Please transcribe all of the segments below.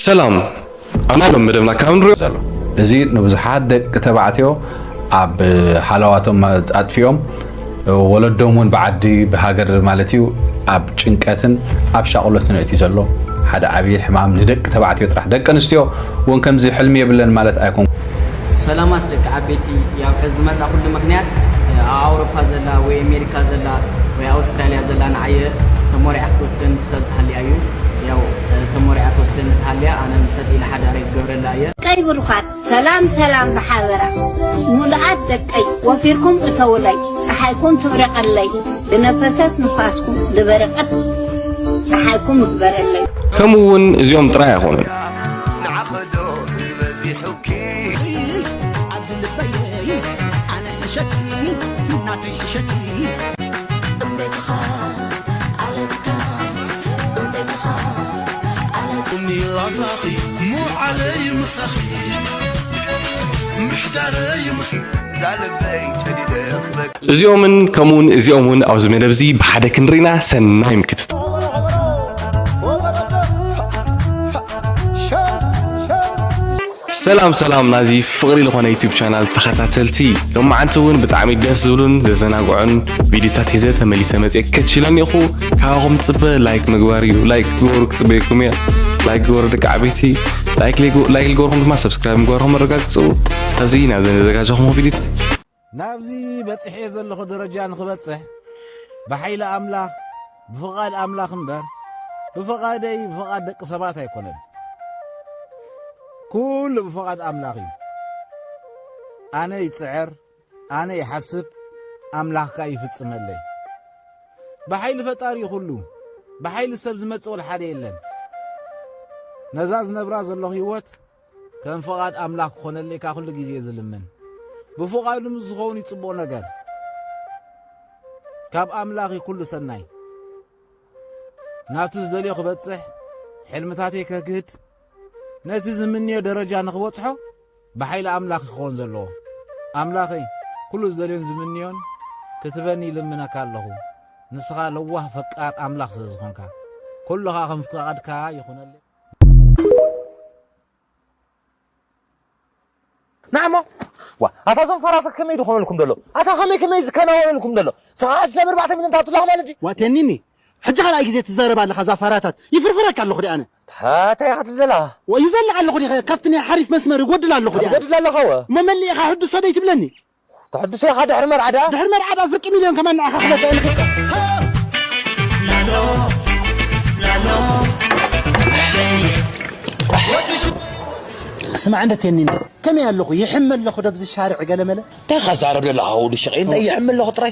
ሰላም። ኣብ ናይ ሎም መደብና ካብ ንሪኦ ዘሎ፣ እዚ ንብዙሓት ደቂ ተባዕትዮ ኣብ ሃለዋቶም ኣጥፊኦም፣ ወለዶም እውን ብዓዲ ብሃገር ማለት እዩ ኣብ ጭንቀትን ኣብ ሻቕሎትን እቲ ዘሎ ሓደ ዓብዪ ሕማም፣ ንደቂ ተባዕትዮ ጥራሕ፣ ደቂ ኣንስትዮ እውን ከምዚ ሕልሚ የብለን ማለት ኣይኮን። ሰላማት ደቂ ዓበይቲ። ያው ሕዚ ዝመፃ ኩሉ ምክንያት ኣብ ኣውሮፓ ዘላ ወይ ኣሜሪካ ዘላ ወይ ኣውስትራልያ ዘላ ንዓየ ተሞሪዓ ክትወስደኒ ትኽእል ትሃልያ እዩ። ያው ተሞሪዓ ትወስደኒ ትሃልያ ኣነ ምሰጥ ኢለ ሓዳረይ ክገብረላ እየ። ደቀይ ብሩኻት፣ ሰላም ሰላም ብሓበራ። ሙሉኣት ደቀይ፣ ወፊርኩም እተውለይ፣ ፀሓይኩም ትብረቐለይ፣ ዝነፈሰት ንፋስኩም፣ ዝበረቐት ፀሓይኩም ይግበረለይ። ከምኡ እውን እዚኦም ጥራይ ኣይኾኑን። ንዓኸዶ ዝበዚሑኪ ኣብዚ ልበይ ኣነ ሕሸኪ ናተይ ሕሸኪ እምቤትኻ ኣለትካ እምቤትኻ ኣለትካ ላዛኺ ሙዓለይ ምሳኺ ምሕዳረይ ምስ ዛልበይ ጨዲደ ክበክ እዚኦምን ከምኡውን እዚኦም እውን ኣብዚ መደብ እዚ ብሓደ ክንርኢና ሰናይ ምክትታል። ሰላም ሰላም ናዚ ፍቕሪ ዝኾነ ዩቲዩብ ቻናል ተኸታተልቲ፣ ሎማዓንቲ እውን ብጣዕሚ ደስ ዝብሉን ዘዘናግዑን ቪዲዮታት ሒዘ ተመሊሰ መፅየ ከችለኒ ኢኹ። ካባኹም ፅበ ላይክ ምግባር እዩ። ላይክ ግበሩ፣ ክፅበየኩም እየ። ላይክ ግበሩ ደቂ ዓበይቲ። ላይክ ለይገ- ላይክ ልገበርኩም ድማ ሰብስክራይብ ምግባርኩም ኣረጋግፁ። ሕዚ ናብ ዘዘጋጀኹም ቪዲዮ ናብዚ በጺሐ ዘለኹ ደረጃ ንኽበጽሕ ብሓይሊ ኣምላኽ ብፍቓድ ኣምላኽ እምበር ብፍቓደይ ብፍቓድ ደቂ ሰባት ኣይኮነን። ኩሉ ብፍቓድ ኣምላኽ እዩ። ኣነ ይጽዕር፣ ኣነ ይሓስብ፣ ኣምላኽ ከኣ ይፍጽመለይ። ብሓይሊ ፈጣሪ እዩ ኩሉ። ብሓይሊ ሰብ ዝመጽእ ወላ ሓደ የለን። ነዛ ዝነብራ ዘለኹ ህይወት ከም ፍቓድ ኣምላኽ ክኾነለይ ካብ ኩሉ ግዜ ዝልምን። ብፍቓዱ ምስ ዝኸውን እዩ ጽቡቕ ነገር። ካብ ኣምላኽ እዩ ኩሉ ሰናይ። ናብቲ ዝደልዮ ክበጽሕ፣ ሕልምታተይ ከግህድ፣ ነቲ ዝምንዮ ደረጃ ንኽበጽሖ ብሓይሊ ኣምላኽ እዩ ክኸውን ዘለዎ። ኣምላኸይ፣ ኩሉ ዝደልዮን ዝምንዮን ክትበኒ ይልምነካ ኣለኹ። ንስኻ ለዋህ ፈቃር ኣምላኽ ስለ ዝኾንካ፣ ኩሉ ኸኣ ከም ፍቓድካ ይኹነለይ። ንዓሞ ዋ ኣታ ዞም ፋራታት ከመይ ድኾነልኩም ደሎ ኣታ ከመይ ከመይ ዝከናወነልኩም ደሎ ሰዓት ስለ ኣርባዕተ ሚልዮን ታትላኽ ማለት እዩ ዋ ቴኒኒ ሕጂ ካልኣይ ግዜ ትዛረብ ኣለኻ እዛ ፋራታት ይፍርፍረካ ኣለኹ ዲኣነ ታታይ ኢኻ ትብል ዘለኻ ይዘልዕ ኣለኹ ዲኸ ካብቲ ናይ ሓሪፍ መስመር ይጎድል ኣለኹ ዲኣነ ትጎድል ኣለኻ ወ እሞ መሊእኻ ሕድሶ ደይ ትብለኒ ተሕድሶ ኢኻ ድሕሪ መርዓ ደኣ ድሕሪ መርዓ ደኣ ፍርቂ ሚልዮን ከማን ንዓኻ ክበልዕ ኢልኺ ስማዕ እንደ ቴኒኒ ከመይ ኣለኹ ይሕመ ኣለኹ ደብዚ ሻርዕ ገለመለ እንታይ ኻዛረብ ዘለኻ ወዲ ሽቐይ እንታይ ይሕመ ኣለኹ ጥራይ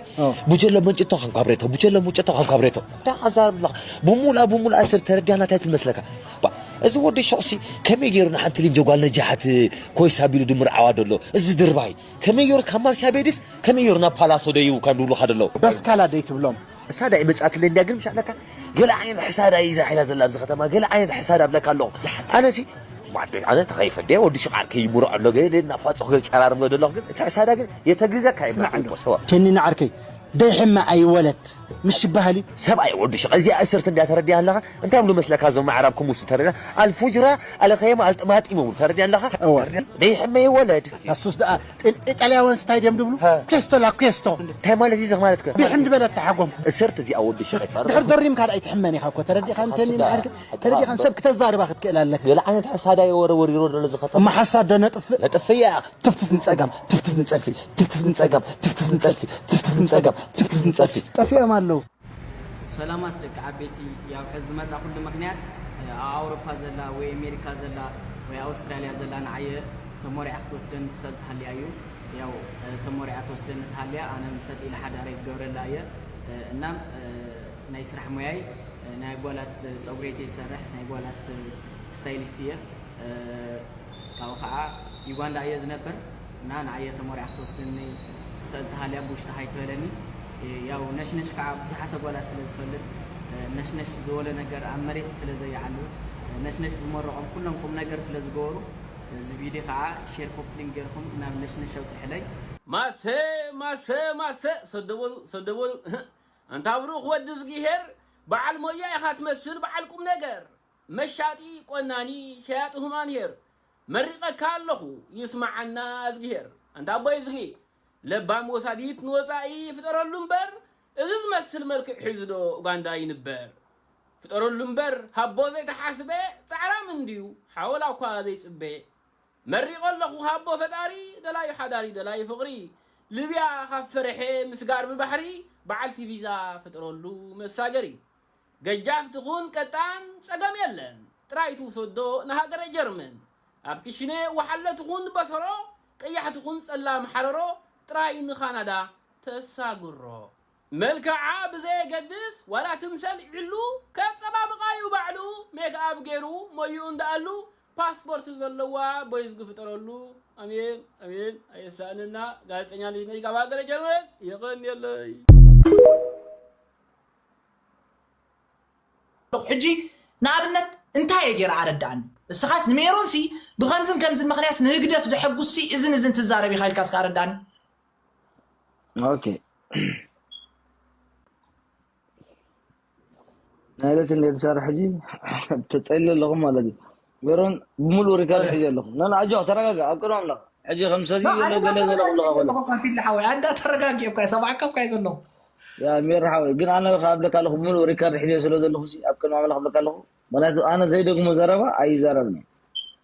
ቡጀሎ መንጭቶ ከም ካብሬቶ ቡጀሎ መንጭቶ ከም ካብሬቶ እንታይ ኻዛረብ ዘለኻ ብሙላ ብሙላ ሰብ ተረዲያና እንታይ ትመስለካ ባ እዚ ወዲ ሽቕሲ ከመይ ገይሩ ንሓንቲ ልንጀ ጓል ነጃሓት ኮይሳ ቢሉ ድምርዓዋ ደሎ እዚ ድርባይ ከመይ ገይሩ ካብ ማርሻ ቤድስ ከመይ ገይሩ ናብ ፓላሶ ደይቡ ካብ ድብሉኻ ደሎ በስካላ ደይ ትብሎም እሳ ዳይ መጻትለ እንድያ ግን ምሻለካ ገለ ዓይነት ሕሳዳ እዩ ዛሒላ ዘላ ኣብዚ ከተማ ገለ ዓይነት ሕሳዳ ኣብለካ ኣለኹ ኣነሲ ዋደ ኣነ ተኸይፈደ ወዲ ሽቃር ከይምሮ ኣሎ ገለ ናፋጽኹ ገለ ጨራርም ገለ ኣለኹ ግን እቲ ሕሳዳ ግን የተግገካ ይብላል ቴኒ ንዓርከይ ደይሕመ ኣይወለድ ምሽ ይበሃል እዩ ሰብኣይ ወዲ ሽቃ እዚኣ እስርት እንድያ ተረዲያ ኣለኻ እንታይ ብሉ መስለካ እዞም ኣዕራብ ክሙሱ ተረዲያ ኣልፉጅራ ኣልኸየማ ኣልጥማጢም ይብሉ ተረዲያ ኣለኻ ደይሕመ ይወለድ እሱስ ደኣ ኢጣልያውያን ስታይ ድዮም ድብሉ ኬስቶ ላ ኬስቶ እንታይ ማለት እዩ ማለት ከ ብሕንድ በለት ተሓጎም እሰርት እዚኣ ወዲ ሽቀይ ድሕር ደሪምካ ደኣ ኣይትሕመኒ ኢኻ እኮ ተረዲኻን ተኒ ተረዲኻን ሰብ ክተዛርባ ክትክእል ኣለካ ገለ ዓይነት ሕሳዳ የወረ ወሪሮ ደሎ ዝኸተማ እማ ሓሳድ ዶ ነጥፍእ ነጥፍያ ትፍትፍ ንጸጋም ትፍትፍ ንጸልፊ ትፍትፍ ንጸጋም ትፍትፍ ንጸልፊ ትፍትፍ ንጸጋም ትፍትፍ ንጸልፊ ጠፊኦም ኣለዉ ሰላማት ደቂ ዓበይቲ ያው ሕዚ ዝመፃ ኩሉ ምክንያት ኣብ ኣውሮፓ ዘላ ወይ ኣሜሪካ ዘላ ወይ ኣውስትራልያ ዘላ ንዓየ ተሞሪዓ ክትወስደኒ ትኽእል ትሃልያ እዩ ያው ተሞሪዓ ትወስደኒ ትሃልያ ኣነ ምሰጥ ኢለ ሓዳረይ ክገብረላ እየ እናም ናይ ስራሕ ሙያይ ናይ ጓላት ፀጉሬ እየ ዝሰርሕ ናይ ጓላት ስታይሊስት እየ ካብኡ ከዓ ዩጋንዳ እየ ዝነብር እና ንዓየ ተሞሪዓ ክትወስደኒ ትኽእል ተሃልያ ብውሽጢ ሃይትበለኒ ያው ነሽነሽ ከዓ ብዙሓት ኣጓላት ስለ ዝፈልጥ ነሽነሽ ዝበሎ ነገር ኣብ መሬት ስለ ዘይዓሉ ነሽነሽ ዝመረቖም ኩሎም ቁም ነገር ስለ ዝገበሩ እዚ ቪድዮ ከዓ ሼር ኮፕሊንግ ገይርኩም ናብ ነሽነሽ ኣውፅሕለይ ማሰ ማሰ ማሰ ሰደበሉ ሰደበሉ እንታ ብሩኽ ወዲ ዝግሄር በዓል ሞያ ኢኻ ትመስል በዓል ቁም ነገር መሻጢ ቆናኒ ሸያጢ ሁማን ሄር መሪቐካ ኣለኹ ይስማዓና እዝግሄር። ኣንታ ኣቦይ እዝጊ ለባም ወሳዲት ንወጻኢ ፍጠረሉ እምበር፣ እዚ ዝመስል መልክዕ ሒዙ ዶ ኡጋንዳ ይንበር? ፍጠረሉ እምበር ሃቦ ዘይተሓስበ ጻዕራም እንድዩ ሓወላ እኳ ዘይጽበ። መሪቐ ኣለኹ ሃቦ ፈጣሪ ደላዩ ሓዳሪ ደላዩ ፍቕሪ። ልብያ ካብ ፈረሐ ምስጋር ብባሕሪ በዓልቲ ቪዛ ፍጠረሉ መሳገሪ። ገጃፍ ትኹን ቀጣን ጸገም የለን ጥራይ ትውሰዶ ንሃገረ ጀርመን። ኣብ ክሽነ ወሓለ ትኹን በሰሮ ቀያሕ ትኹን ጸላም ሓረሮ ጥራይ ንኻናዳ ተሳግሮ። መልክዓ ብዘየገድስ ዋላ ትምሰል ዕሉ ከጸባብቓ እዩ ባዕሉ። ሜክኣፕ ገይሩ ሞይኡ እንዳኣሉ ፓስፖርት ዘለዋ ቦይዝ ግፍጠረሉ። ኣሜን ኣሜን። ኣየሳእንና ጋዜጠኛ ልጅ ነሽ ካብ ሃገረ ጀርመን የቐንየለይ። ሕጂ ንኣብነት እንታይ እየ ገይረ ኣረዳእኒ። እስኻስ ንሜሮን ሲ ብኸምዝን ከምዝን ምኽንያት ንህግደፍ ዘሐጉስ ሲ እዝን እዝን ትዛረብ ኢኻ ኢልካ እስካ ኣረዳእኒ። ኦኬ ናይለት እንደ ተሰርሕ ሕጂ ተጸሊ ኣለኹም ማለት እዩ። ሜሮን ብምሉእ ሪካርድ ሕጂ ኣለኹም። ና ኣጆ ተረጋጋ። ኣብ ቅድሚ ኣምላኽ ሕጂ ከም ሰብ እዩ ዘሎ ገለ ገለ ኣለኹ ኣለኹ። ኮንፊል ሓወይ ኣንዳ ተረጋጊ እኮ ሰማዕካ እኮ እዩ ዘሎ። ያ ሜር ሓወይ ግን ኣነ ካብ ለካ ኣለኹ ብምሉእ ሪካርድ ሕጂ ስለ ዘለኹ ሲ ኣብ ቅድሚ ኣምላኽ ለካ ኣለኹ። ምክንያቱ ኣነ ዘይደግሞ ዘረባ ኣይዛረብን።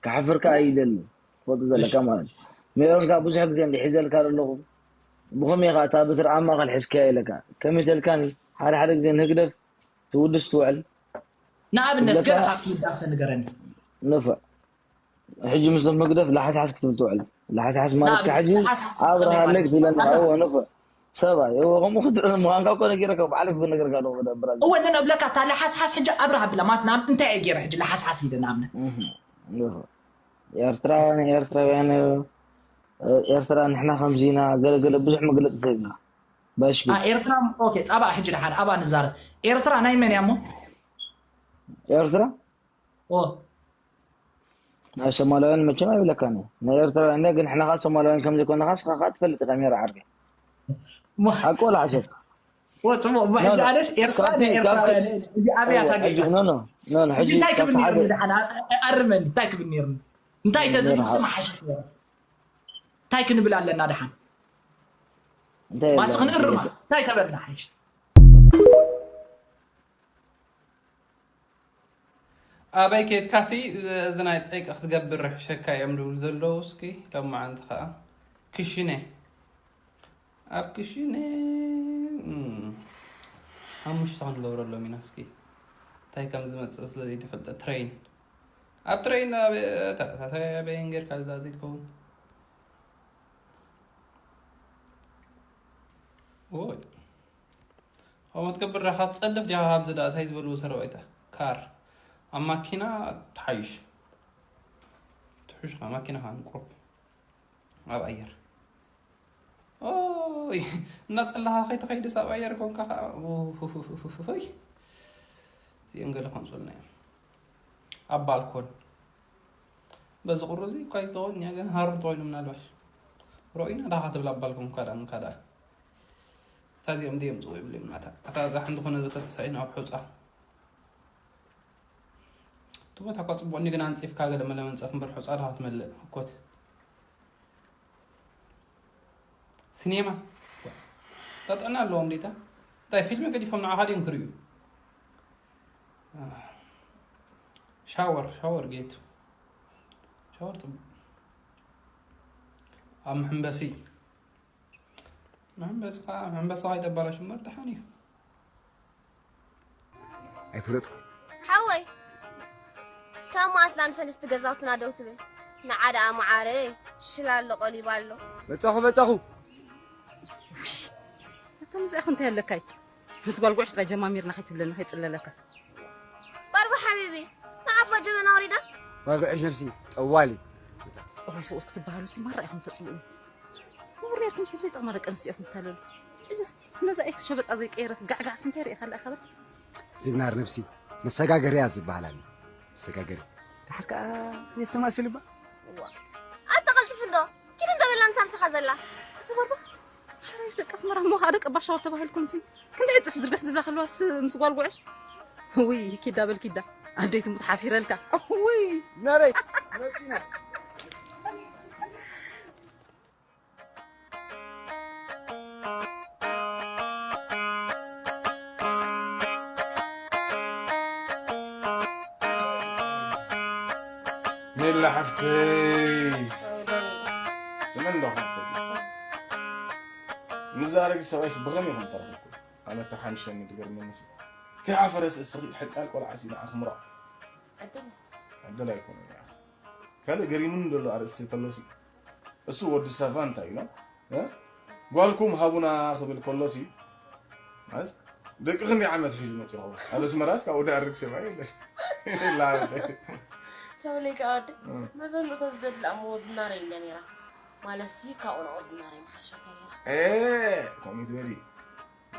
ክሓፍርካ ኣይደልን። ትፈልጡ ዘለካ ማለት እዩ። ሜሮን ከዓ ብዙሕ ግዜ እንዲሒዘልካ ኣለኹ። ብኸመይ ከዓ እታ ብትሪ ኣብ ማእኸል ሒዝካያ ኢለካ ከመይ ተልካኒ ሓደ ሓደ ግዜ ንህግደፍ ትውድስ ትውዕል ንኣብነት ገለ ካብቲ ውዳሰ ንገረኒ። ንፍዕ ሕጂ ምስቶም ህግደፍ ላሓስሓስ ክትብል ትውዕል። ላሓስሓስ ማለት ከዓ ሕጂ ኣብርሃለይ ክትብለኒ እዎ ንፍዕ ሰብኣይ እዎ ከምኡ ክትብል ምዃንካ እኮ ነጊረካ ባዕለይ ክትብል ነገርካ ኣለዎ መደብራ እወ ነነ እብለካ እታ ላሓስሓስ ሕጂ ኣብርሃ ብላ ማለት ናብ እንታይ እየ ገይረ ሕጂ ላሓስሓስ ኢለ ንኣብነት ኤርትራ ንኤርትራውያን ኤርትራ ንሕና ከምዚና ገለገለ ብዙሕ መግለፂ ተብና ባሽ ኤርትራ ኦኬ ጻባ ሕጂ ድሓን ኣባ ንዛረብ ኤርትራ ናይ መን እያ እሞ ኤርትራ ናይ ሶማላውያን መቸም ኣይብለካን ናይ ኤርትራውያን ግን ሕና ከዓ ሶማላውያን ከምዘይኮንካ ስኻ ከዓ ትፈልጥ ኢኻ ሜራ ዓርከይ ሓቂ ወላ ሓሰብ ጽቡቕ እሞ ሕጂ ኣነስ ኤርትራ ናይ ኤርትራውያን እዚ ኣብያ ታገኛ ሕጂ እንታይ ክብል ነይርኒ ድሓን ኣርመኒ እንታይ ክብል ነይርኒ እንታይ ተዝብል ስማ ሓሸት ነይሩ እንታይ ክንብል ኣለና ድሓን ማስ ክንእርማ እንታይ ተበልና ሓይሽ ኣበይ ኬድካሲ እዚ ናይ ፀይቂ ክትገብር ሸካ እዮም ዝብሉ ዘለዉ እስኪ ሎማዓንቲ ከዓ ክሽነ ኣብ ክሽነ ሓሙሽተ ክንገብረሎም ኢና እስኪ እንታይ ከም ዝመፅእ ስለ ዘይተፈልጠ ትሬን ኣብ ትሬን ኣበየን ጌርካ እዛ ዘይትከውን ኦይ ከምኡ ትገብር ዳኻ ትጸልፍ ዲኻ ካብዚ ደኣ እንታይ ዝበልዎ ሰረባይታ ካር ኣብ ማኪና ትሓይሽ ትሕሽ ኻ ማኪና ኻ ንቁሩብ ኣብ ኣየር ኦይ እናጸለኻ ከይትኸይድስ ኣብ ኣየር ኮንካ ኸዓ ይ እዚኦም ገለ ከምጹልና እዮም ኣብ ባልኮን በዚ ቁሪ እዚ እኳ ይከውን እያ ግን ሃሩር ተኮይኑ ምናልባሽ ሮኢና ዳኻ ትብል ኣብ ባልኮን እኳ ደኣ እንካ ደኣ እታ እዚኦም ድዮም ጽው ይብሉ ይምናታ እታ እዛ ሓንቲ ኮነ ዘተ ተሳኢኑ ኣብ ሑጻ እቲ ቦታ እኳ ጽቡቅ እንዲ ግን ኣንጺፍካ ገለ መለ መንጸፍ እምበር ሑጻ ዳኻ ትመልእ እኮት ሲኔማ ጠጥዕና ኣለዎም ዲታ እንታይ ፊልሚ ገዲፎም ንዓኻ ድዮም ክርእዩ ሻወር ሻወር ጌት ሻወር ጽቡቅ ኣብ መሐንበሲ መሐንበሲ ከዓ መሐንበሲ ከይተባላሽ እምበር ደሓን እዩ ኣይፈለጥኩ ሓወይ ካብ መዓስ ናብ ሰለስተ ገዛውትና ደው ትብል ንዓዳ ኣማዓረ ሽላ ኣሎ ቆሊባ ኣሎ መጻኹ መጻኹ ከምዚ ኢኹ እንታይ ኣለካይ ምስ ጓል ጉዕሽ ጥራይ ጀማሚርና ከይትብለና ከይጽለለካ ባርባ ሓቢቢ ንዓባ ጀበና ወሪዳ ጓል ጉዕሽ ነፍሲ ጠዋሊ እዋይ ሰብኡት ክትበሃሉ ሲ ማራ ኢኹም ተጽልኡ ንቡር ኔርኩም ሰብ ዘይጠቕማ ደቂ ኣንስትዮ ኢኹም ትታለሉ ሕጅስ ነዛ ኤክስ ሸበጣ ዘይቀየረት ጋዕጋዕሲ እንታይ ርእኻ ኣለኣ ከብል ዝናር ነብሲ መሰጋገርያ ዝበሃል ኣሎ መሰጋገሪ ድሓር ከዓ የሰማስልባ ኣታ ቀልጥፍ እንዶ ኪድ እንዶ በላ እንታ ምሳኻ ዘላ ተበርባ ሓራይሽ ደቂ ኣስመራ እሞ ከዓ ደቂ ባሻወር ተባሂልኩም ሲ ክንዲ ዕፅፍ ዝርግሕ ዝብላ ከለዋስ ምስ ጓል ጉዕሽ ውይ ኪዳ በል ኪዳ ኣደይ ትሙት ሓፊረልካ። ውይ፣ ናረይ መፂና። ሜላ ሓፍተይ፣ ስመን ዶ ሓፍተይ? ምዛረግ ሰብኣይስ ብኸመይ ኢኹም ተረኺብኩም? ኣነ ተሓምሸኒ ትገርመኒ ሲ። ከይሓፈረስ እስኺ ሕቃል ቆልዓ ሲ ንዓኺ ምራቕ። ዕድል ኣይኮነን ያኺ። ካልእ ገሪሙኒ ዘሎ ኣርእስቲ ተሎሲ እሱ ወዲ ሳቫ እንታይ ኢሎም እ? ጓልኩም ሃቡና ክብል ከሎሲ ማለት ደቂ ክንደይ ዓመት ሒዙ መፂኡ ይኸውን? ኣብ ኣስመራስ ካብኡ ደኣርግ ሰብኣይ የለን። ላበለ ሰብለይ ከኣድ መዘንኡ ተዝደብል ኣሞ ዝናረ ኢለ ነይራ። ማለትሲ ካብኡ ናብኡ ዝናረ ምሓሸቶ ነይራ። ከምኡ ትበሊ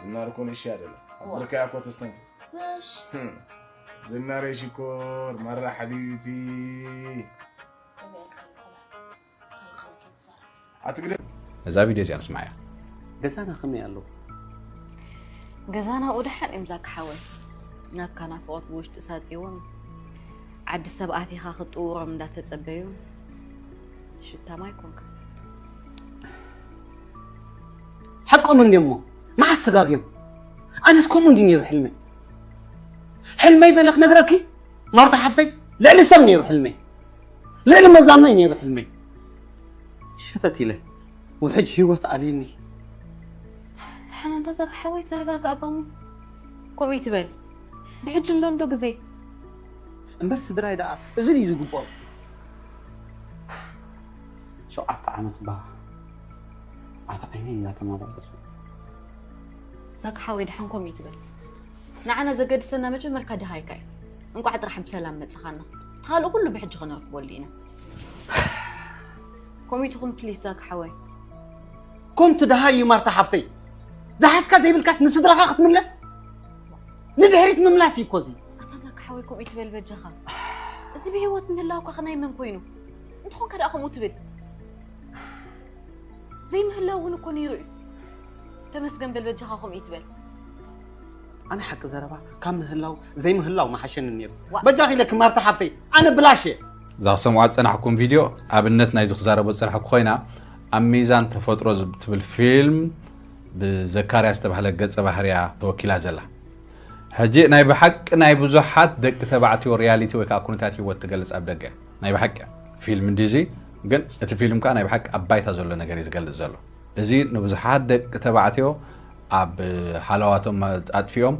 ዝናር እኮ ንእሺ ኣይደለም ኣብ ብርካ እኮ ተስተንፍስ ነሽ ዝናረይ ሽኮር ማራ ሓቢብቲ ከመይ ኢልካ ንኮላ ካልካል ከይትዛረብ ኣትግደ ነዛ ቪድዮ እዚኣ ንስማዓያ። ገዛና ከመይ ኣሎ? ገዛና ኡ ደሓን እዮም ዛካ ሓወይ። ናትካ ናፍቖት ብውሽጢ ሳጽዎም ዓዲ ሰብ ኣቲኻ ክትጥውሮም እንዳተጸበዩ ሽታማ ኣይኮንካ። ሓቆም እንድዮም እሞ መዓስ ተጋግዮም? ኣነስ ከምኡ እንዲ ነይሩ ሕልመይ። ሕልመይ በለ ክነግረኪ ማርታ ሓፍተይ ልዕሊ ሰብ ነይሩ ሕልመይ። ልዕሊ መዛኖይ ነይሩ ሕልመይ። ሸተት ኢለ ውሕጅ ህይወት ኣልዩኒ። ሓና እንተ ዛካ ሓወይ ተረጋጋ ኣባሙ። ከምኡ ይትበል። ብሕጂ ኣሎ እንዶ ግዜ። እምበር ስድራይ ደኣ እዚ ድዩ ዝግብኦም? ሸውዓተ ዓመት ባ ኣብ ዓይነይ እናተመላለሱ ዛካ ሓወይ ደሓን ከምኡ ይትበል። ንዓና ዘገድሰና መጀመርካ ድሃይካ እዩ። እንቋዕ ጥራሕ ብሰላም መጽኻና። ካልእ ኩሉ ብሕጂ ከነርክበሉ ኢና። ከምኡ ትኹን ፕሊስ ዛካ ሓወይ። ኮምቲ ደሃይ እዩ ማርታ ሓፍተይ። ዝሓዝካ ዘይብልካስ ንስድራኻ ክትምለስ ንድሕሪት ምምላስ እዩ እኮ እዚ። ኣታ ዛካ ሓወይ ከምኡ ይትበል በጃኻ። እዚ ብህይወት ምህላውካ ከናይ መን ኮይኑ? እንተኾንካ ደኣ ከምኡ ትብል? ዘይምህላው እውን እኮ ነይሩ እዩ። ተመስገን በል በጃኻ ከምኡ ይትበል። ኣነ ሓቂ ዘረባ ካብ ምህላው ዘይምህላው መሓሸኒ ነይሩ። በጃኺ ኢለኪ ማርታ ሓፍተይ ኣነ ብላሽ እየ። እዛ ክሰምዖ ዝጸናሕኩም ቪድዮ ኣብነት ናይዚ ክዛረቦ ዝጸናሕኩ ኮይና ኣብ ሚዛን ተፈጥሮ ዝብ- ትብል ፊልም ብዘካርያስ ዝተባህለ ገጸ ባህርያ ተወኪላ ዘላ። ሕጂ ናይ ብሓቂ ናይ ብዙሓት ደቂ ተባዕትዮ ሪያሊቲ ወይ ከዓ ኩነታት ህይወት ትገልጽ ኣብ ደገ ናይ ብሓቂ ፊልም እንዲዚ ግን እቲ ፊልም ከዓ ናይ ብሓቂ ኣብ ባይታ ዘሎ ነገር እዩ ዝገልጽ ዘሎ። እዚ ንብዙሓት ደቂ ተባዕትዮ ኣብ ሃለዋቶም ኣጥፊኦም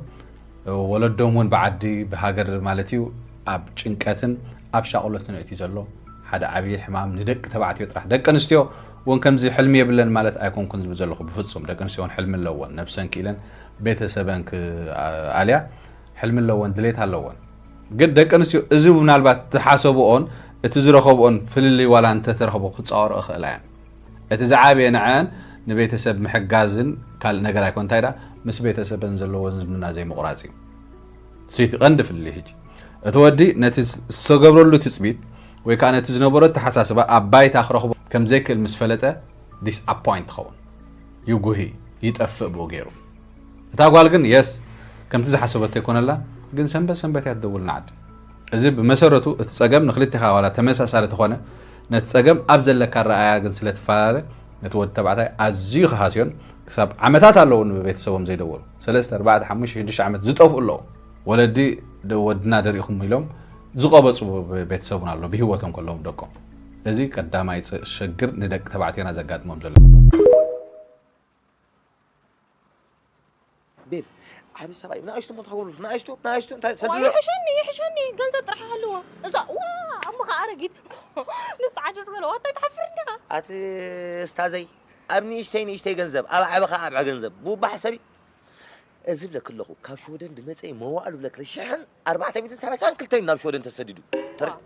ወለዶም እውን ብዓዲ ብሃገር ማለት እዩ ኣብ ጭንቀትን ኣብ ሻቕሎትን እቲ ዘሎ ሓደ ዓብዪ ሕማም ንደቂ ተባዕትዮ ጥራሕ። ደቂ ኣንስትዮ እውን ከምዚ ሕልሚ የብለን ማለት ኣይኮንኩን ዝብል ዘለኹ፣ ብፍጹም። ደቂ ኣንስትዮ እውን ሕልሚ ኣለወን፣ ነብሰን ክኢለን ቤተሰበን ክኣልያ ሕልሚ ኣለወን፣ ድሌት ኣለወን። ግን ደቂ ኣንስትዮ እዚ ምናልባት ዝሓሰብኦን እቲ ዝረኸብኦን ፍልልይ ዋላ እንተተረኽቦ ክፃወርኦ ይኽእላ እየን። እቲ ዝዓበየ ንዐን ንቤተሰብ ምሕጋዝን ካልእ ነገር ኣይኮን እንታይ ደኣ ምስ ቤተሰበን ዘለወን ዝምድና ዘይምቑራፅ እዩ። እቲ ቀንዲ ፍልልይ ሕጂ እቲ ወዲ ነቲ ዝተገብረሉ ትፅቢት ወይ ከዓ ነቲ ዝነበሮ ኣተሓሳስባ ኣብ ባይታ ክረኽቦ ከም ዘይክእል ምስ ፈለጠ ዲስኣፖይንት ትኸውን። ይጉሂ፣ ይጠፍእ ብኡ ገይሩ። እታ ጓል ግን የስ ከምቲ ዝሓሰበቶ ኣይኮነላን፣ ግን ሰንበት ሰንበት እያ ትደውል ንዓዲ። እዚ ብመሰረቱ እቲ ጸገም ንክልቴኻ ዋላ ተመሳሳሊ ተኾነ ነቲ ጸገም ኣብ ዘለካ ኣረኣእያ ግን ስለ ትፈላለ ነቲ ወዲ ተባዕታይ ኣዝዩ ክሃስዮን ክሳብ ዓመታት ኣለዉ ንቤተሰቦም ዘይደወሉ ሰለስተ ኣርባዕተ ሓሙሽተ ሽዱሽተ ዓመት ዝጠፍኡ ኣለዉ። ወለዲ ወድና ደሪኹም ኢሎም ዝቐበጹ ቤተሰብ እውን ኣሎ ብህይወቶም ከለዎም ደቆም። እዚ ቀዳማይ ሸግር ንደቂ ተባዕትዮና ዘጋጥሞም ዘሎ። ቤብ ዓቢ ሰብኣይ ንኣሽቱ ሞ ትኸውን ንኣሽቱ ንኣሽቱ እንታይ ዋ ሰድሎ ይሕሸኒ ይሕሸኒ ገንዘብ ጥራሕ ይሃልዎ እዛ ዋ ኣሞኻ ኣረጊት ምስ ተዓጀ ዝበለዋ እንታይ ትሓፍር እንዲኻ ኣቲ እስታዘይ ኣብ ንእሽተይ ንእሽተይ ገንዘብ ኣብ ዓበኻ ኣብዐ ገንዘብ ብባ ሕሰቢ እዚ ብለክ ኣለኹ ካብ ሽወደን ድመፀ መዋእሉ ብለክ ሽሕን ኣርባዕተ ሚእትን ሰላሳን ክልተን ናብ ሽወደን ተሰዲዱ ተረ-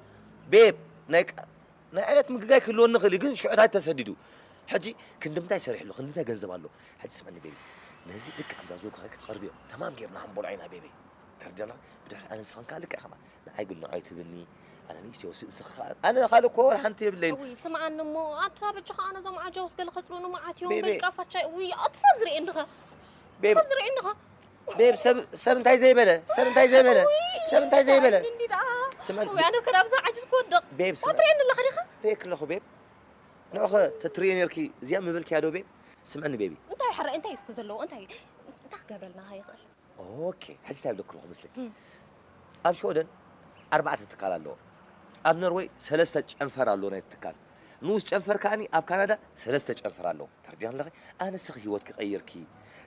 ቤብ ናይ ቃ- ናይ ዕለት ምግጋይ ክህልወኒ ይኽእል እዩ፣ ግን ሽዑታት ተሰዲዱ። ሕጂ ክንዲ ምንታይ ሰሪሕ ኣሎ? ክንዲ ምንታይ ገንዘብ ኣሎ? ሕጂ ስምዕኒ ቤቢ፣ ነዚ ልክዕ ከምዛ ዝበልኩኻ ክትቐርብዮ ተማም ጌርና ክንበልዖ ኢና ቤቢ። ተርደና ብድሕሪ ኣነ ንስኽን ከኣ ልክዕ ከማ ንዓይ ግን ንዓይ ትብልኒ ኣነ ንእሽተይ ወስእ ስኻ ኣነ ካልእ እኮ ወላ ሓንቲ የብለይን። እውይ ስምዓኒ እሞ ኣታ በጃኻ ኣነ እዞም ዓጃውስ ገለ ከጽልኡኒ መዓት እዮም ቤቢ። በልቃ ፋቻይ እውይ ኣትሳብ ዝርእየኒ ኸ ቤቢ ክሳብ ዝርእየኒ ኸ ቤብ ሰብ ሰብ እንታይ ዘይበለ ሰብ እንታይ ዘይበለ ሰብ እንታይ ዘይበለ እንዲ ደኣ ስምዐኒ ወይ ኣነ ከ ናብዛ ዓጅዝ ክወድቕ ቤብ ስምዐኒ ትርእየኒ ኣለኻ ዲኻ? ርእየኪ ኣለኹ ቤብ ንዑኸ ተትርእየ ነርኪ እዚኣ ምበልክያ ዶ ቤብ ስምዐኒ ቤቢ እንታይ ሕረ እንታይ እስኪ ዘለዎ እንታይ እንታይ ክገብረልና ይኽእል? ኦኬ ሕጂ እንታይ ብለክልኹ ምስልክ ኣብ ሽወደን ኣርባዕተ ትካል ኣለዎ ኣብ ኖርወይ ሰለስተ ጨንፈር ኣለዎ ናይ ትካል ንኡስ ጨንፈር ከዓኒ ኣብ ካናዳ ሰለስተ ጨንፈር ኣለዎ ተርዲያ ኣለኺ ኣነስኺ ህይወት ክቐይርኪ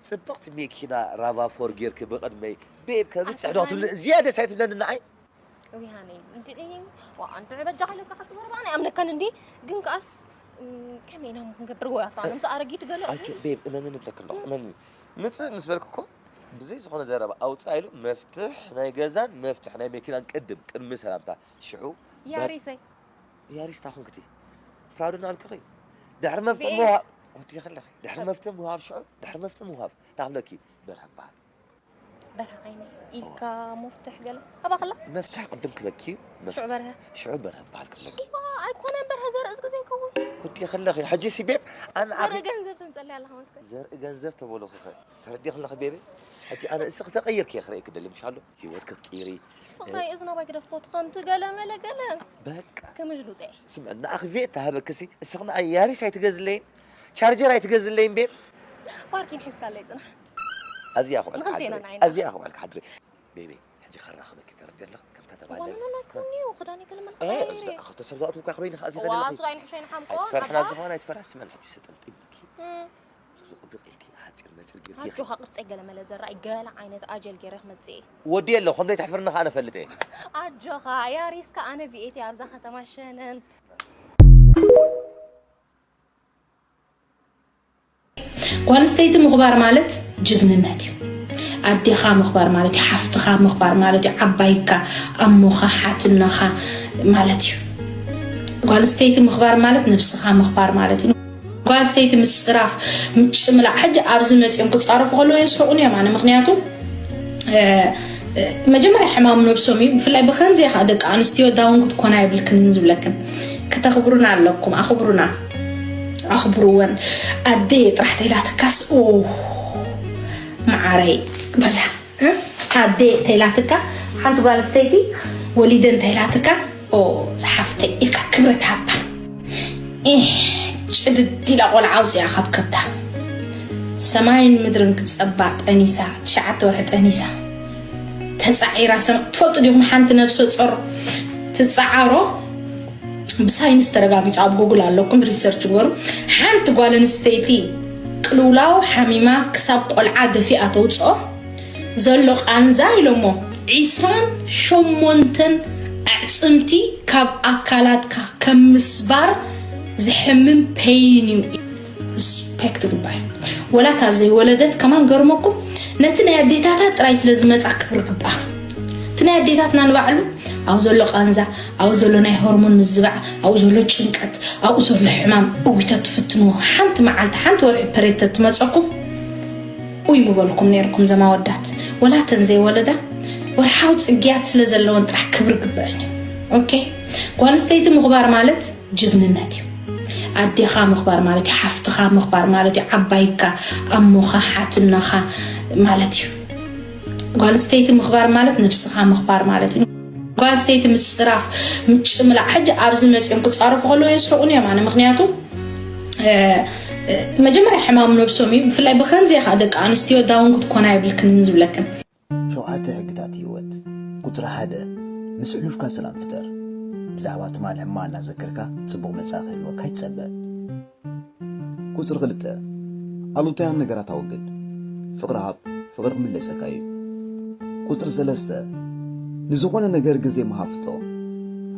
ጽብቕቲ መኪና ራቫ ፎር ጌርኪ ብቕድመይ ቤብ ከብጽሕ ዶ ትብሊ ዝያደ ሳይ ትብለኒ ንዓይ ውያኔ እንድዒ ዋ እንድዒ በጃ ከለካ ክትበርባ ናይ ኣምነካን እንዲ ግን ከኣስ ከመይ ኢና ክንገብር ወይ ኣታ ኣነ ምስ ኣረጊት ገለ ኣጆ ቤብ እመኒ ንብለክ ኣለኹ እመኒ ምጽእ ምስ በልክ እኮ ብዘይ ዝኾነ ዘረባ ኣውፅኣ ኢሉ መፍትሕ ናይ ገዛን መፍትሕ ናይ መኪናን ቅድም ቅድሚ ሰላምታ ሽዑ ያሪሰይ ያሪስ ታኹን ክቲ ፕራዶ ናልክኺ ድሕሪ መፍትሕ ምሃብ ወዲ ከለኺ ድሕሪ መፍትሕ ምሃብ ሽዑ ድሕሪ መፍትሕ ምሃብ ታኽለኪ በርሀ በሃል በርሀ ዓይኒ ኢልካ መፍትሕ ገለ ኣባኸላ መፍትሕ ቅድም ክለኪ ሽዑ በርሀ ሽዑ በርሀ በሃል ክለኪ ኣይኮነን በርሀ ዘርእስ ግዜ ይከውን ወዲ ከለኺ ሕጂ ሲ ቤብ ኣነ ኣኺ ዘርኢ ገንዘብ ተምፀሊ ኣለኻ መስከ ዘርኢ ገንዘብ ተበሎ ክኸ ተረዲኺ ኣለኺ ቤቢ ሕጂ ኣነ እስኺ ተቐይርኪ እየ ክርእየኪ ደሊ ምሽ ኣሎ ህይወት ክትቅይሪ ፍቕራይ እዝና ባይ ግደፎት ከምቲ ገለ መለ ገለ በቃ ከመጅሉጠ ስምዕ ንኣኺ ቬት ተሃበክሲ እስኺ ንኣይ ያሪስ ኣይትገዝለይን ቻርጀር ኣይትገዝለይን ቤብ ፓርኪን ሒዝካለይ ፅናሕ ኣብዚኣ ክውዕል ንኽልቴና ክሓድሪ ንዓይና። ኣብዚኣ ክውዕል ክሓድሪ ቤቢ ሕጂ ከራኸበኪ ተረዲ ኣለኹ ከምታ ተባለ ዋንኖናኩኒ ክዳኒ ገለ እ፣ እዚ መልካ ኸልተ ሰብ ዝኣትውካ ክበይኒ ከኣ እዚኣ ዋ ገለ ሱዳይ ንሕሸይ ንሓምቆ ኣይትፈርሕ ናብዚ ኸዋን ኣይትፈርሕ ስመን ሕጂ ስጥምጥም ኢልኪ ጽብቕ ብቕ ኢልኪ ሓፂር መፂር ጌርኪ ኣጆኻ ቅርፀይ ገለ መለ ዘራእይ ገለ ዓይነት ኣጀል ገይረ ክመፅእ እየ ወዲ የለ ከም ዘይትሕፍርኒ ከኣ ነፈልጥ እየ ኣጆኻ ያሪስካ ኣነ ብኤቲ ኣብዛ ከተማ ሸነን ጓል ኣንስተይቲ ምኽባር ማለት ጅግንነት እዩ። ኣዴኻ ምኽባር ማለት እዩ። ሓፍትኻ ምኽባር ማለት እዩ። ዓባይካ፣ ኣሞኻ፣ ሓትነኻ ማለት እዩ። ጓል ኣንስተይቲ ምኽባር ማለት ነብስኻ ምኽባር ማለት እዩ። ጓል ኣንስተይቲ ምፅራፍ፣ ምጭምላቕ፣ ሕጂ ኣብዚ መፂኦም ክፃረፉ ከለዉ የስሕቑኒ እዮም ኣነ። ምኽንያቱ መጀመርያ ሕማም ነብሶም እዩ። ብፍላይ ብከምዚ ከዓ ደቂ ኣንስትዮ ዳውን ክትኮና የብልክንን ዝብለክን። ከተኽብሩና ኣለኩም። ኣኽብሩና፣ ኣኽብርወን። ኣደየ ጥራሕ ተይላትካስ ኦ መዓረይ በላ። እ? ኣደየ ተይላትካ ሓንቲ ጓል ኣንስተይቲ ወሊደ እንተይላትካ ኦ ዝሓፍተይ ኢልካ ክብረት ሃባ። ኤህ፣ ጭድድ ኢላ ቆልዓ ኣውፅኣ ካብ ከብዳ። ሰማይን ምድርን ክፀባ ጠኒሳ፣ ትሽዓተ ወርሒ ጠኒሳ። ተፃዒራ ሰም-፣ ትፈልጡ ዲኹም ሓንቲ ነብሰ ፆር ትፀዓሮ? ብሳይንስ ተረጋጊፁ ኣብ ጉግል ኣለኩም፣ ሪሰርች ግበሩ። ሓንቲ ጓል ኣንስተይቲ ቅልውላው ሓሚማ ክሳብ ቆልዓ ደፊኣ ተውፅኦ ዘሎ ቃንዛ ኢሎሞ ዒስራን ሸሞንተን ኣዕፅምቲ ካብ ኣካላትካ ከም ምስባር ዝሕምም ፔይን እዩ። ሪስፔክት ግባይ። ወላ እታ ዘይወለደት ከማን ገርመኩም ነቲ ናይ ኣዴታታ ጥራይ ስለ ዝመፃ ክብሪ ግባ። እቲ ናይ ኣዴታትና ንባዕሉ ኣብኡ ዘሎ ቃንዛ፣ ኣብኡ ዘሎ ናይ ሆርሞን ምዝባዕ፣ ኣብኡ ዘሎ ጭንቀት፣ ኣብኡ ዘሎ ሕማም እዊተ ትፍትንዎ። ሓንቲ መዓልቲ ሓንቲ ወርሒ ፐሬድ ተትመፀኩም ኡይ ምበልኩም ነይርኩም ዘማወዳት። ወላ ተን ዘይወለዳ ወርሓዊ ፅግያት ስለ ዘለወን ጥራሕ ክብሪ ግበአን እዩ። ኦኬ፣ ጓል ኣንስተይቲ ምኽባር ማለት ጅግንነት እዩ። ኣዴኻ ምኽባር ማለት እዩ፣ ሓፍትኻ ምኽባር ማለት እዩ፣ ዓባይካ፣ ኣሞኻ፣ ሓትነኻ ማለት እዩ። ጓል ኣንስተይቲ ምኽባር ማለት ነብስኻ ምኽባር ማለት እዩ። ጓል ኣንስተይቲ ምፅራፍ፣ ምጭምላቕ፣ ሕጂ ኣብዚ መፂኦም ክፃረፉ ከለዉ የስሕቑኒ እዮም ኣነ። ምኽንያቱ እ፣ እ፣ መጀመርያ ሕማም ነብሶም እዩ። ብፍላይ ብከምዚ ከዓ ደቂ ኣንስትዮ ዳውን ክትኮና የብልክንን ዝብለክን። ሸውዓተ ሕግታት ህይወት። ቁጽሪ ሓደ፣ ምስ ሕሉፍካ ሰላም ፍጠር። ብዛዕባ ትማል ሕማቕ እናዘከርካ ጽቡቕ መጻኢ ክህልወካ ኣይትጸበ። ቁጽሪ ክልተ፣ ኣሉታውያን ነገራት ኣወግድ። ፍቕሪ ሃብ፣ ፍቕሪ ክምለሰካ እዩ። ቁጽሪ ሰለስተ፣ ንዝኾነ ነገር ግዜ ምሃብ ፍቶ።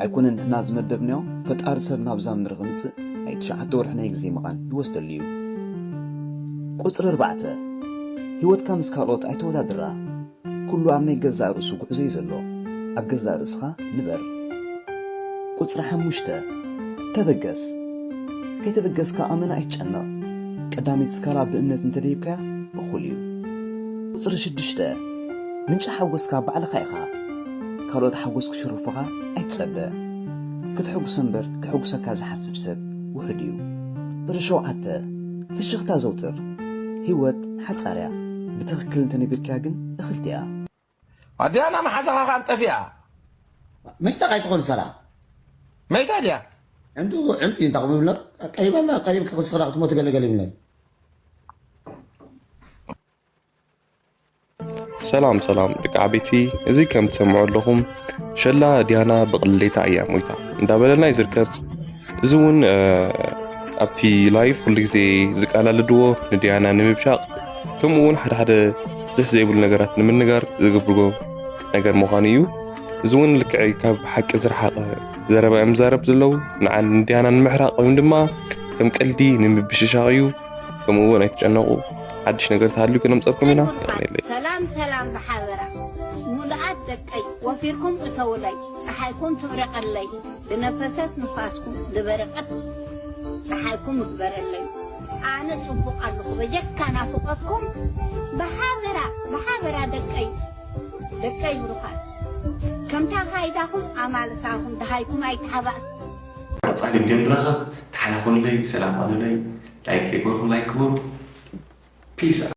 ኣይኮነን ንሕና ዝመደብናዮ፣ ፈጣሪ ሰብ ናብዛ ምድሪ ክምጽእ ናይ ትሽዓተ ወርሒ ናይ ግዜ መቓን ይወስደሉ እዩ። ቁጽሪ ኣርባዕተ፣ ህይወትካ ምስ ካልኦት ኣይተወዳድራ። ኩሉ ኣብ ናይ ገዛእ ርእሱ ጉዕዞ እዩ ዘሎ። ኣብ ገዛእ ርእስኻ ንበር። ቁጽሪ ሓሙሽተ፣ ተበገስ። ከይተበገስካ ኣመና ኣይትጨነቕ። ቀዳመይቲ ስካላ ብእምነት እንተደይብካያ እኹል እዩ። ቁጽሪ ሽዱሽተ፣ ምንጪ ሓጎስካ ባዕልኻ ኢኻ። ካልኦት ሓጎስ ክሽርፉኻ ኣይትጸበ። ክትሕጉሶ እምበር ከሕጉሰካ ዝሓስብ ሰብ ውሑድ እዩ። ቁጽሪ ሸውዓተ፣ ፍሽኽታ ዘውትር። ህይወት ሓጻር እያ። ብትኽክል እንተነቢርካያ ግን እኽልቲ እያ። ኣዲያና መሓዛኻ ከኣ ጠፊኣ። መይታ ካይትኾን ሰራ መይታ ድያ? ዕምዱ ዕምዲ እንታይ ብብሎ ቀሪባና ቀሪብ ክኽስራ ክትሞት ገለገለ ይብለ። ሰላም ሰላም ደቂ ዓበይቲ፣ እዚ ከም ትሰምዑ ኣለኹም ሸላ ዲያና ብቕሌታ እያ ሞይታ እንዳበለና እዩ ዝርከብ። እዚ እውን ኣብቲ ላይፍ ኩሉ ግዜ ዝቃላለድዎ ንዲያና ንምብሻቕ፣ ከምኡ እውን ሓደ ሓደ ደስ ዘይብሉ ነገራት ንምንጋር ዝገብርዎ ነገር ምዃኑ እዩ። እዚ እውን ልክዕ ካብ ሓቂ ዝረሓቐ ዘረባ እዮም ዝዛረብ ዘለዉ። ንዓን ንዲያና ንምሕራቕ ወይም ድማ ከም ቀልዲ ንምብሽሻቕ እዩ። ከምኡ እውን ኣይትጨነቑ፣ ሓድሽ ነገር ተሃልዩ ክነምፀልኩም ኢና። የቐኔለይ። ሰላም ሰላም ብሓበራ ሙሉኣት ደቀይ ወፊርኩም እተውለይ ፀሓይኩም ትብረቀለይ ብነፈሰት ንፋስኩም ዝበረቀት ፀሓይኩም እግበረለይ። ኣነ ፅቡቅ ኣለኹ በጀካ ናፍቆትኩም ብሓበራ ብሓበራ ደቀይ ደቀይ ብሩኻት ከምታ ካይዳኹም ኣማልሳኹም ደሃይኩም ኣይተሓባእ ቀጻሊ ቪድዮ ንራኸብ። ተሓላኹንለይ፣ ሰላም ቐኑለይ። ላይክ ዘይገበርኩም ላይክ ግበሩ። ፒስ።